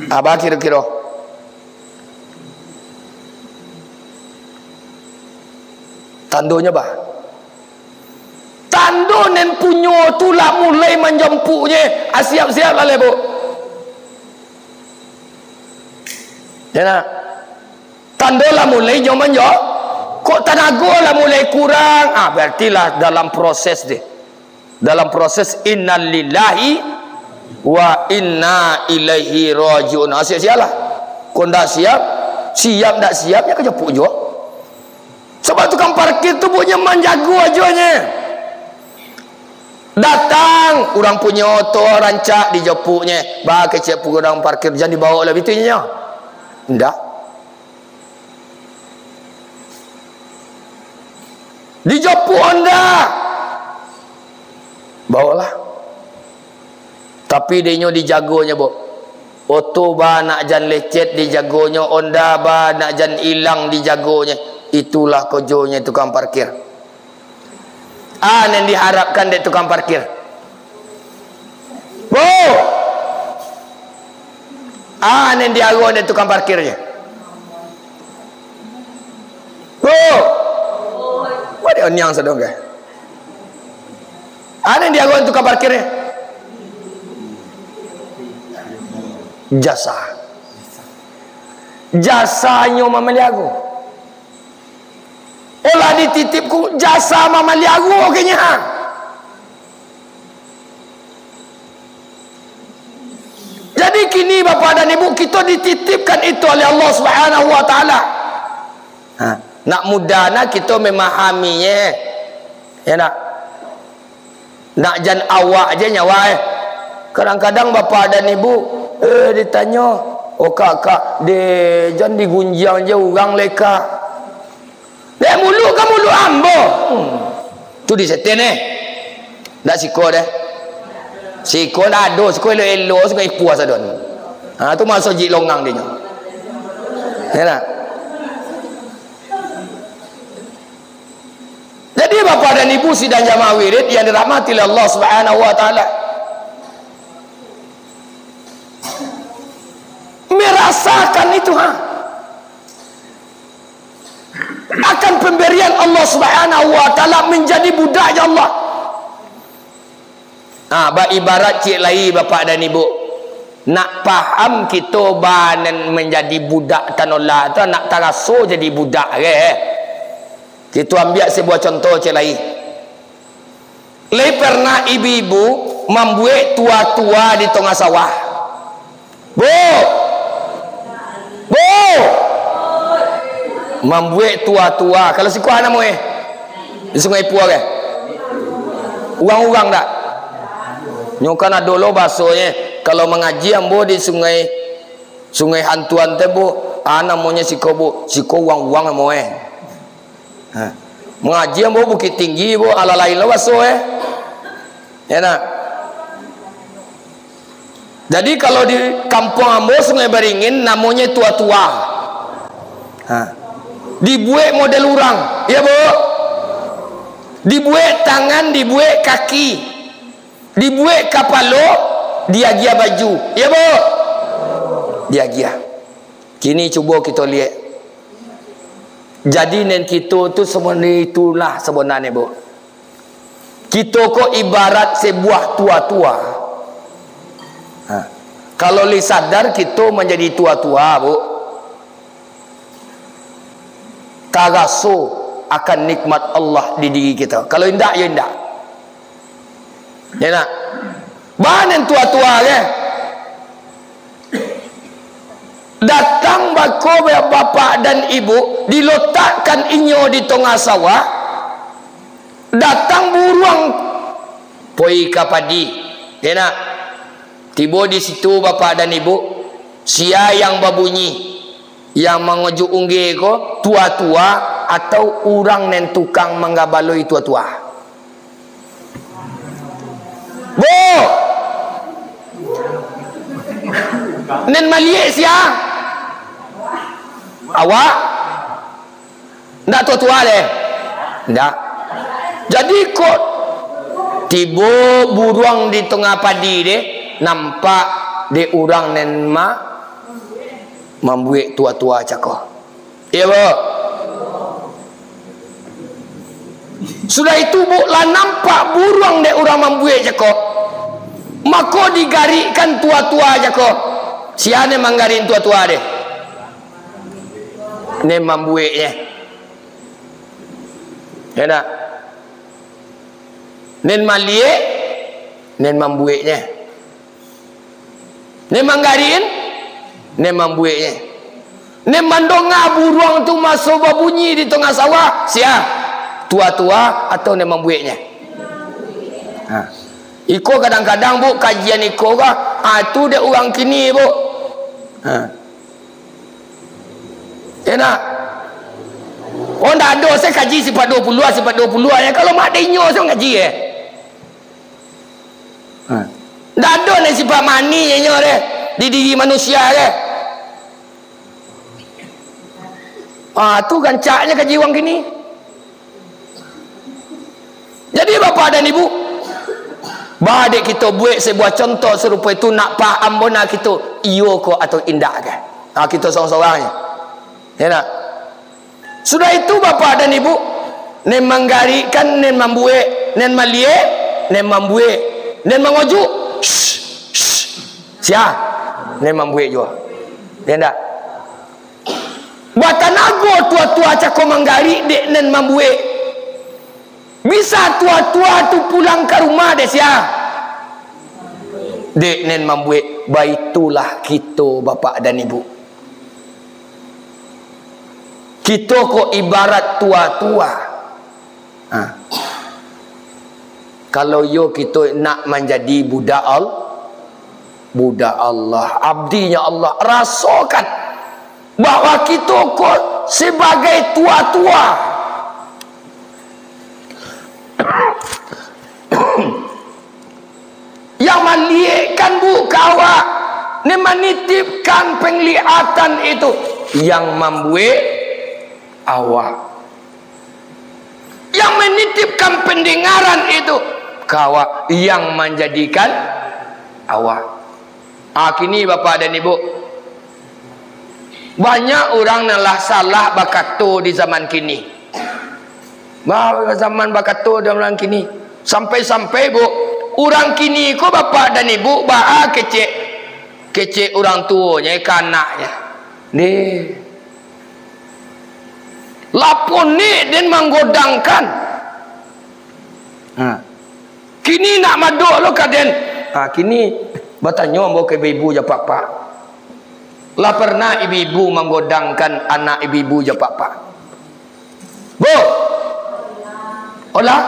Abah kiro-kiro. Tandonyo, bah? Tando nan punyo tu lah mulai manjampuknyo. Ah, siap-siap lah, leh, Bu. Ya, nah. Tando lah mulai nyo manjo-, kok tanago lah mulai kurang. Ah, berarti lah dalam proses deh. Dalam proses innalillahi wa inna ilaihi rajiun. Ah, siap-siap lah. Kok ndak siap, siap ndak siap, nyo ka japuik juo. Sabab tukang parkir tu bunyi manjago ajo nyo. Datang, urang punyo oto rancak dijopuknyo. Ba kecek urang parkir, jan dibaok lah bitunyo. Ndak. Dijopuk Honda. Baoklah. Tapi dinyo dijagonyo, Bu. Oto ba nak jan lecet dijagonyo, Honda ba nak jan ilang dijagonyo. Itulah kojonyo tukang parkir. A nan diharapkan dek tukang parkir? Bu! A nan diago dek tukang parkirnyo? Bu! Buek dek oniang sadonyo. A nan diago tukang parkirnyo? Jasa. Jasanyo mamaliago. Olah dititipku jasa mamaliago kini ha. Jadi kini, Bapak dan Ibu, kito dititipkan itu oleh Allah Subhanahu wa Ta'ala. Ha, nak mudah nah kito memahaminyo. Ya nak? Nak jan awak je nyawa, eh. Kadang-kadang Bapak dan Ibu, eh, ditanyo, "Oh, Kak, Kak, deh, jan digunjiang je urang leka." Dek muluik ka muluik ambo. Hmm. Tu di seten, eh. Ndak siko deh. Siko ndak ado, siko elok-elok, siko ipuah sadon. Ha, tu maso jik longang dinyo. Ya nak? Jadi, Bapak dan Ibu sidang jamaah wirid yang dirahmati oleh Allah Subhanahu wa Ta'ala, merasakan itu, ha, akan pemberian Allah Subhanahu wa Ta'ala, menjadi budaknya Allah. Ha, baibarat ciek lai, Bapak dan Ibu. Nak paham kito ba nan manjadi budak tanolah tu, nak taraso jadi budak, ge. Kito ambiak sabuah contoh ciek lai. Lai pernah ibu-ibu mambuek tua-tua di tongah sawah? Bu! Bu! Mambuek tua-tua. Kalau siko a namo e? Di Sungai Pua ke? Urang-urang dak? Nyo kan ado lo basonyo. Kalau mangaji ambo di Sungai, Sungai Hantuan teh, Bu, a namonyo siko, Bu? Siko urang-urang namo e. Ha. Mangaji ambo Bukittinggi, Bu, alah lain lo baso e. Ya nak? Jadi, kalau di kampuang ambo, Sungai Baringin, namonyo tua-tua. Ha. Dibuek model urang, ya, Bu? Dibuek tangan, dibuek kaki, dibuek kapalo, diagiah baju, ya, Bu? Diagiah. Kini cubo kito liek. Jadi, nen kito tu sebenarnyo itulah sebenarnyo, Bu. Kito ko ibarat sebuah tua-tua. Ha. Kalau lai sadar kito manjadi tua-tua, Bu, taraso akan nikmat Allah di diri kito. Kalau indak, yo indak. Ya nak? Baa nan tua-tua ke? Datang bako bapak dan ibu, dilotakkan inyo di tongah sawah, datang buruang poi ka padi. Ya nak? Tibo di situ bapak dan ibu, sia yang babunyi, yang mangojuk ungge ko, tua-tua atau urang nan tukang manggabaloi tua-tua? Bu! Nan maliek sia? Awak? Ndak tua-tua deh? Ndak. Jadi, kok tibo buruang di tongah padi deh, nampak dek urang nan ma-, mambuek tua-tua cako. Iyo, Bu. Sudah itu, Bu, lah nampak buruang dek urang mambuek cako. Mako digarikkan tua-tua cako. Sia nan manggarik tua-tua deh? Nan mambueknyo. Ya ndak? Nan maliek, nan mambueknyo. Nan manggarikan, nan mambueknyo. Nan mandonga buruang tu maso babunyi di tongah sawah, sia? Tua-tua atau nan mambueknyo? Ha. Iko kadang-kadang, Bu, kajian iko ka, ah, tu dek urang kini, Bu. Ha. Enak. Oh, ndak ado se kaji sifat dua puluh, sifat dua puluh, ya. Kalau mak dek inyo se ngaji, eh. Ha. Ndak ado nan sifat mani inyo deh di diri manusia deh. Ah, tu rancaknyo kaji urang kini. Jadi, Bapak dan Ibu, ba dek kito buek sebuah contoh sarupo itu, nak paham bona kito, iyo ko atau indak ka. Ha, kito sorang-sorangnyo. Ya nak? Sudah itu, Bapak dan Ibu, nan manggarikkan, nan mambuek, nan maliek, nan mambuek, nan mangojuk, shh, shh, sia? Nan mambuek juo. Ya ndak? Batanago tua-tua cako manggarik dek nan mambuek. Bisa tua-tua tu pulang ka rumah dek sia? Dek nan mambuek. Baitulah kito, Bapak dan Ibu. Kito ko ibarat tua-tua. Ha. Kalau iyo kito nak manjadi budak Al-, budak Allah, abdinyo Allah, rasokan bahwa kito ko sabagai tua-tua. Yang maliekkan, Bu, ka awak, ni manitipkan penglihatan itu, yang mambuek awak. Yang menitipkan pendengaran itu ka awak, yang manjadikan awak. Ah, kini, Bapak dan Ibu, banyak urang nan lah salah bakato di zaman kini. Ba-, zaman bakato di zaman kini. Sampai-sampai, Bu, urang kini ko, Bapak dan Ibu, baa kecek, kecek urang tuonyo ka anaknyo. Deh. Lapeh nek den manggodangkan. Ha. Kini nak madok lo ka den. Ha, kini batanyo ambo ka ibu-ibu jo apak-apak. Lah pernah ibu-ibu manggodangkan anak ibu-ibu jo apak-apak? Bu! Olah?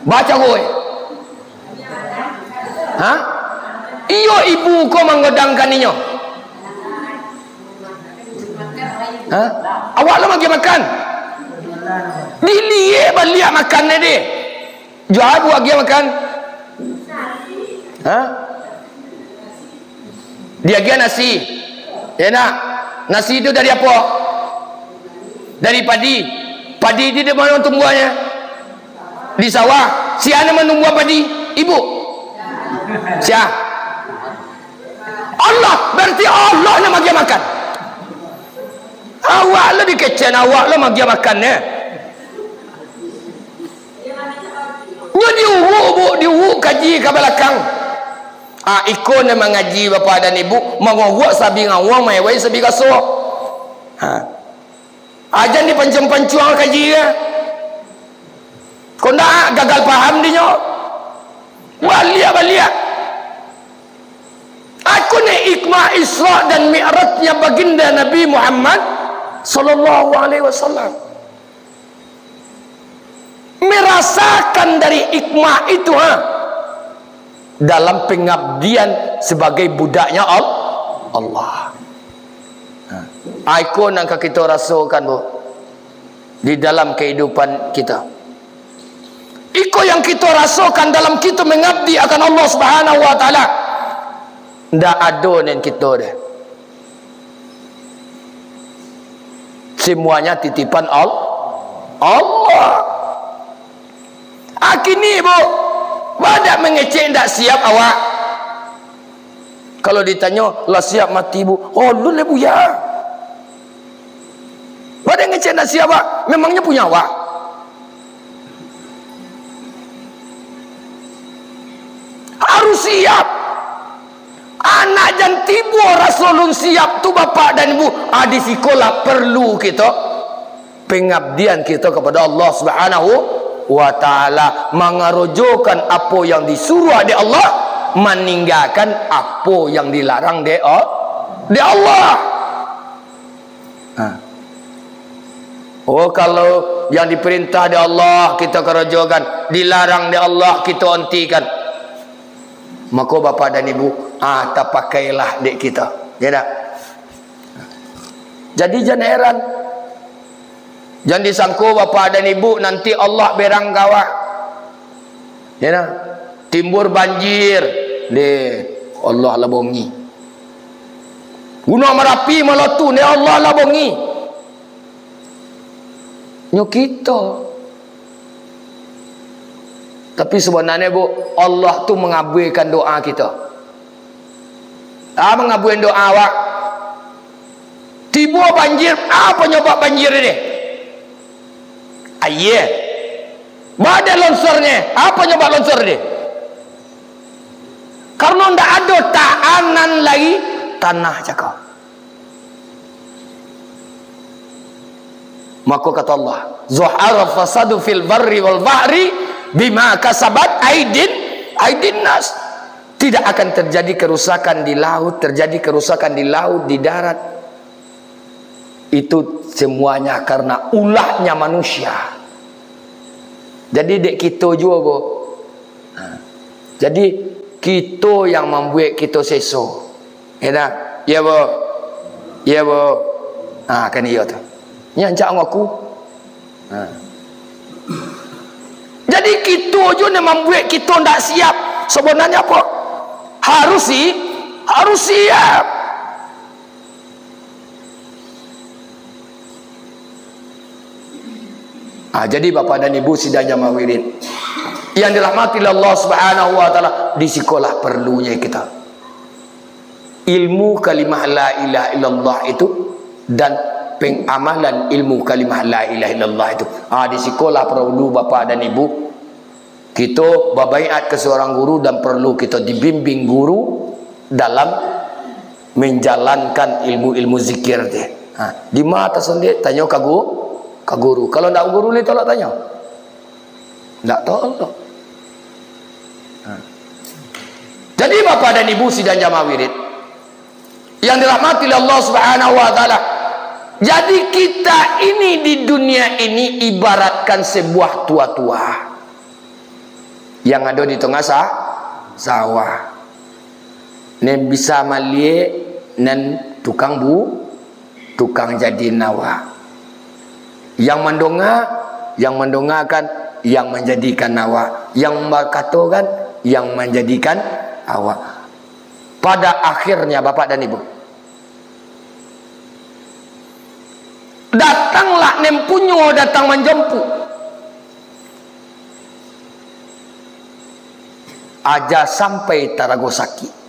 Baco gue. Ha? Iyo, ibu ko manggodangkan inyo. Ha? Awak lo magiah makan? Diliek baliak makan deh. Jo apo agiah makan? Ha? Diagiah nasi. Ya nak? Nasi tu dari apo? Dari padi. Padi tu di ma tumbuahnyo? Di sawah. Sia nan manumbuah padi? Ibu. Sia? Allah. Berarti Allah nan magiah makan. Awak lo dikecekan, awak lo magiah makan, ya. Nyo diuwuk, Bu, diuwuk kaji ka balakang. Ah, iko nan mangaji, Bapak dan Ibu, mangowok sabi ngawang, maewai sabi gaso. Ha. Ah, jan dipancuang-pancuang kaji ka. Kok ndak, gagal paham dinyo. Baliak-baliak. Aku ni hikmah Isra dan Mi'rajnya baginda Nabi Muhammad sallallahu alaihi wasallam. Merasakan dari hikmah itu, ha, dalam pengabdian sebagai budaknya Al-, Allah. Ha. Iko nan ka kito rasokan, Bu, di dalam kehidupan kita. Iko yang kito rasokan dalam kito mengabdi akan Allah Subhanahu wa Ta'ala. Ndak ado nan kito deh. Semuanya titipan Al-, Allah. Akini, Bu, badak mangecek ndak siap awak. Kalau ditanyo, "Lah siap mati, Bu?" "Oh, lun le, Buya." Badak ngecek ndak siap, Pak. Memangnya punya awak? Harus siap. Anak jan tibo raso lun siap tu, Bapak dan Ibu. Ah, di sikolah perlu kito. Pengabdian kito kepada Allah Subhanahu wa Ta'ala. Mangarojokan apo yang disuruh dek Allah, maninggakan apo yang dilarang dek A-, dek Allah. Ha. Oh, kalau yang diperintah dek Allah, kito karajokan, dilarang dek Allah, kito antikan, mako, Bapak dan Ibu, ah, tapakailah dek kito. Ya ndak? Jadi, jan heran. Jan disangko, Bapak dan Ibu, nanti Allah berang ka awak. Ya nah, timbul banjir, deh, Allah lah bongi. Gunung Marapi malotu, deh, Allah lah bongi. Nyo kito. Tapi sebenarnya, Bu, Allah tu mengabulkan doa kito. Ah, mangabulkan doa awak. Tibo banjir, apo nyabab banjir ini? Aia. Badai lonsornyo, apo nyabab lonsor ini? Karano ndak ado taanan lai tanah cako. Mako kata Allah, "Zahara fasadu fil barri wal bahri bima kasabat aidin, aidin nas." Tidak akan terjadi kerusakan di laut, terjadi kerusakan di laut, di darat. Itu semuanya karena ulahnya manusia. Jadi, dek kito juo, Bu. Ha. Jadi, kito yang mambuek kito seso. Ya, nah? Ya, Bu? Ya, Bu? Ha, kan iyo tu. Nyancak ngaku. Ha. Jadi, kito juo nan mambuek kito ndak siap. Sebenarnya apa? Harus si-, harus siap. Ah, jadi Bapak dan Ibu sidang jamaah wirid yang dirahmati Allah Subhanahu wa Ta'ala, di sikolah perlunyo kita. Ilmu kalimah la ilaha illallah itu dan pengamalan ilmu kalimah la ilaha illallah itu. Ah, di sikolah perlu Bapak dan Ibu. Kito babaiat ka seorang guru dan perlu kito dibimbing guru dalam menjalankan ilmu-ilmu zikir teh. Ha, di ma tasondiak, tanyo ka gu-, ka guru. Kalau ndak guru, lai tolok tanyo? Ndak tolok. Ha. Jadi, Bapak dan Ibu sidang jamaah wirid, Yang dirahmati oleh Allah Subhanahu wa Ta'ala. Jadi, kita ini di dunia ini ibaratkan sebuah tua-tua yang ado di tangah sa-, sawah. Nan bisa maliek, nan tukang bu-, tukang jadian awak. Yang mandonga, yang mandongakan, yang manjadikan awak. Yang bakatokan, yang manjadikan awak. Pada akhirnya, Bapak dan Ibu, datanglah nan punyo datang manjompuk. Aja sampai tarago sakik.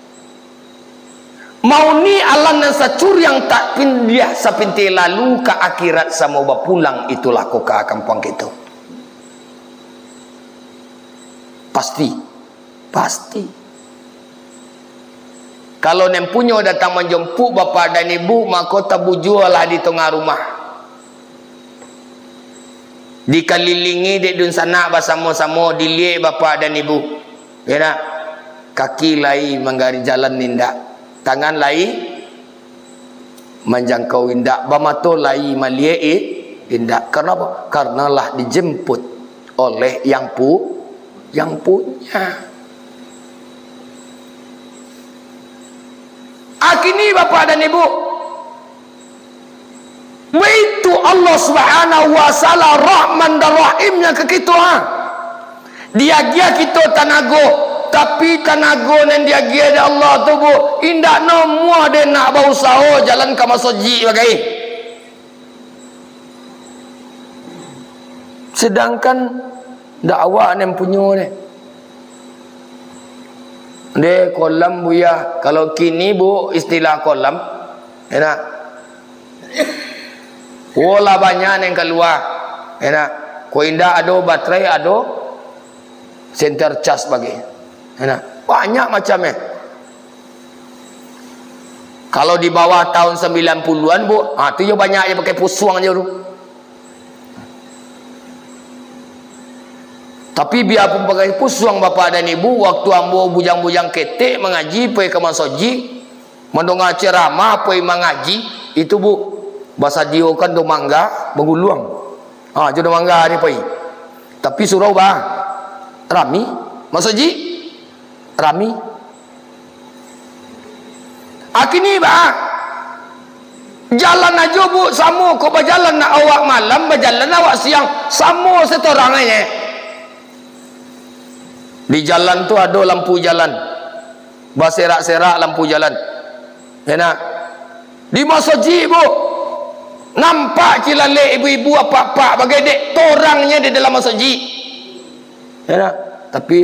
Mauni alam nan sacuriang tak pindah sapintai lalu ka akhirat samo bapulang, itulah koka kampuang kito. Pasti. Pasti. Kalau nan punyo datang manjompuk Bapak dan Ibu, mako tabujualah di tangah rumah. Dikalilingi dek dunsanak basamo-samo, diliek Bapak dan Ibu. Ya nak? Kaki lai manggari jalan indak. Tangan lai manjangkau indak, bamato lai maliek i-, indak. Karena apa? Karena lah dijemput oleh yang pu-, yang punya. Akini Bapak dan Ibu, baitu Allah Subhanahu wa Ta'ala Rahman dan Rahimnya ka kito, ha. Diagiah kito tanago, tapi tanago nan diagiah dek Allah tu, Bu, indak namuah dek nak bausaho jalan ka masojik bagai. Sedangkan ndak awak nan punyo deh. Deh, kolam, Buya. Kalau kini, Bu, istilah kolam, enak. Wo lah banyak nan kalua. Enak. Ko indak ado baterai, ado senter cas bagai. Enak. Banyak macam eh. Kalau di bawah tahun sembilan puluhan, Bu, ha, tu yo banyak je pakai pusuang je tu. Tapi biapun pakai pusuang, Bapak dan Ibu, waktu ambo bujang-bujang ketek mangaji, pai ka masojik, mandonga ceramah, pai mangaji, itu, Bu, basadiokan do mangga baguluang. Ha, jo do mangga ni pai. Tapi surau ba-, rami, masojik rami. Akini ba, jalan ajo, Bu, samo ko bajalan nak awak malam, bajalan awak siang, samo setorang aja. Di jalan tu ado lampu jalan. Baserak-serak lampu jalan. Ya nak? Di masojik, Bu, nampak cilalek ibu-ibu, apak-apak, bagai dek torangnyo di dalam masojik. Ya nak? Tapi,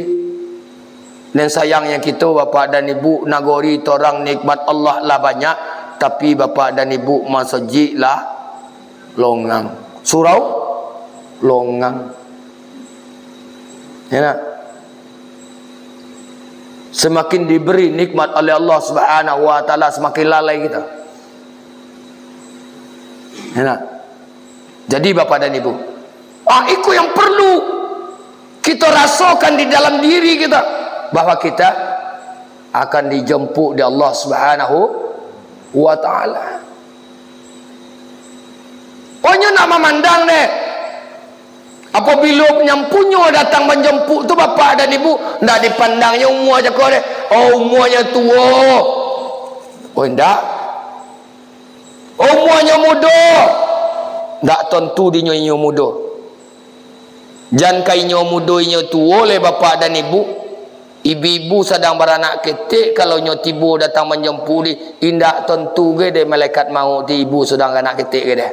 nan sayangnyo kito, Bapak dan Ibu, nagori torang nikmat Allah lah banyak, tapi Bapak dan Ibu, masojik lah longang. Surau longang. Ya nak? Semakin diberi nikmat oleh Allah Subhanahu wa Ta'ala, semakin lalai kita. Ya nak? Jadi, Bapak dan Ibu, ah, iko yang perlu kita rasakan di dalam diri kita, bahwa kita akan dijemput di Allah Subhanahu wa Ta'ala. Oh, nyo nak mamandang deh. Apabila yang punyo datang manjemput tu, Bapak dan Ibu, ndak dipandangnyo umua cako deh. Oh, umuanyo tuo. Oh, indak. Umuanyo mudo. Ndak tontu dinyo inyo mudo. Jan ka inyo mudo, inyo tuo leh, Bapak dan Ibu. Ibu-ibu sadang baranak ketek, kalau nyo tibo datang manjemput di, indak tontu ge deh malaikat maut di ibu sadang baranak ketek ge deh.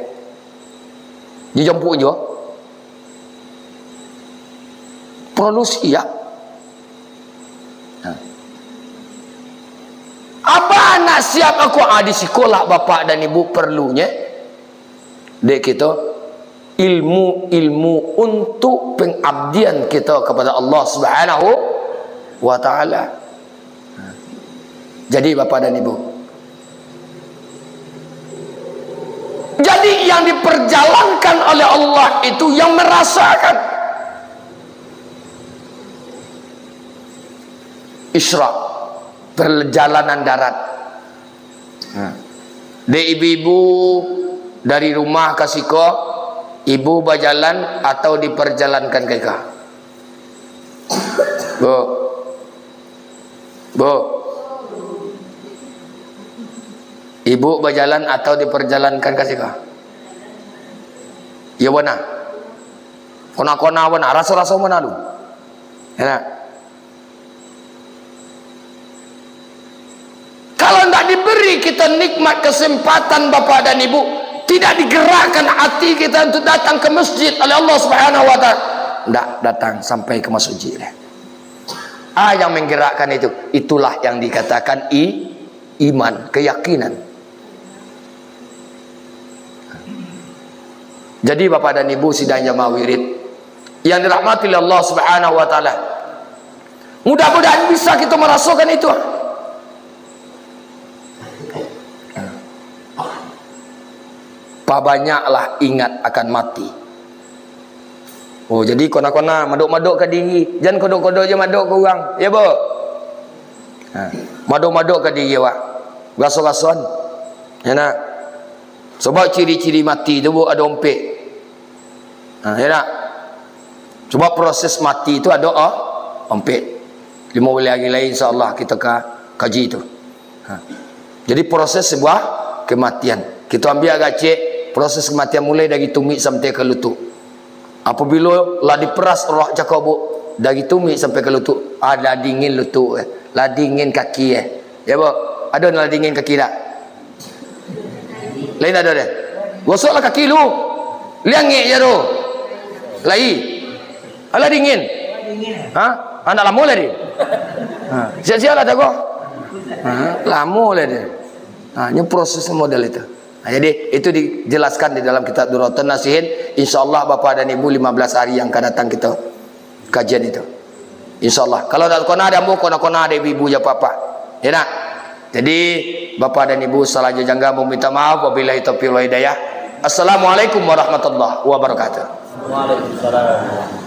Dijemput juo. Perlu siap. Nah. Abah nak siap aku, ah, di sikolah Bapak dan Ibu perlunye. Dek kito, ilmu-ilmu untuk pengabdian kito kepada Allah Subhanahu wa Ta'ala. Jadi, Bapak dan Ibu, jadi yang diperjalankan oleh Allah itu yang merasakan Isra, perjalanan darat. Dek ibu-ibu dari rumah ka siko, ibu bajalan atau diperjalankan ka iko? Bu. Bu. Ibu bajalan atau diperjalankan ka siko? Iyo bana. Kona-kona bana, raso-raso bana tu. Ya nak? Kalau ndak diberi kita nikmat kesempatan, bapak dan ibu, tidak digerakkan hati kita untuk datang ke masjid oleh Allah Subhanahu wa Ta'ala, ndak datang sampai ke masjid. Ah, yang menggerakkan itu, itulah yang dikatakan i-, iman, keyakinan. Jadi, bapak dan ibu sidang jamaah wirid yang dirahmati oleh Allah Subhanahu wa Ta'ala, mudah-mudahan bisa kita merasakan itu. Pabanyaklah ingat akan mati. Oh, jadi kona-kona madok-madok ka diri, jan kodok-kodok je madok ka urang, ya, Bu? Ha, madok-madok ka diri awak, raso-rasoan. Ya nak? Sabab ciri-ciri mati tu, Bu, ado ompek. Ha, ya nak? Sabab proses mati tu ado, oh, ompek. Limo baleh ari lai, insya Allah, kita ka kaji tu. Ha. Jadi, proses sebuah kematian. Kita ambiak gacek, proses kematian mulai dari tumik sampai ke lutut. Apabila lah diperas roh cako, Bu, dari tumik sampai ke lutut, ah, lah dingin lutut, eh. Lah dingin kaki, eh. Ya, Bu? Ado nan lah dingin kaki tak? Lain ado deh. Gosoklah kaki lu. Lai angek je tu. Lai. Alah dingin. Ha? Anak lamo lah dia. Ha. Siap-siap lah jago. Ha. Lamo lah dia. Ha. Ini proses model itu. Ha. Jadi, itu dijelaskan di dalam kitab Durratun Nasihin. Insya Allah, Bapak dan Ibu, lima belas hari yang akan datang kita kajian itu. Insya Allah. Kalau dak kona dek ambo, kona-kona dek ibu-ibu jo bapak. Ya nak? Jadi, Bapak dan Ibu, salah jo jangga, ambo minta maaf. Wabillahi taufiq wal hidayah. Assalamualaikum warahmatullahi wabarakatuh. Waalaikumsalam.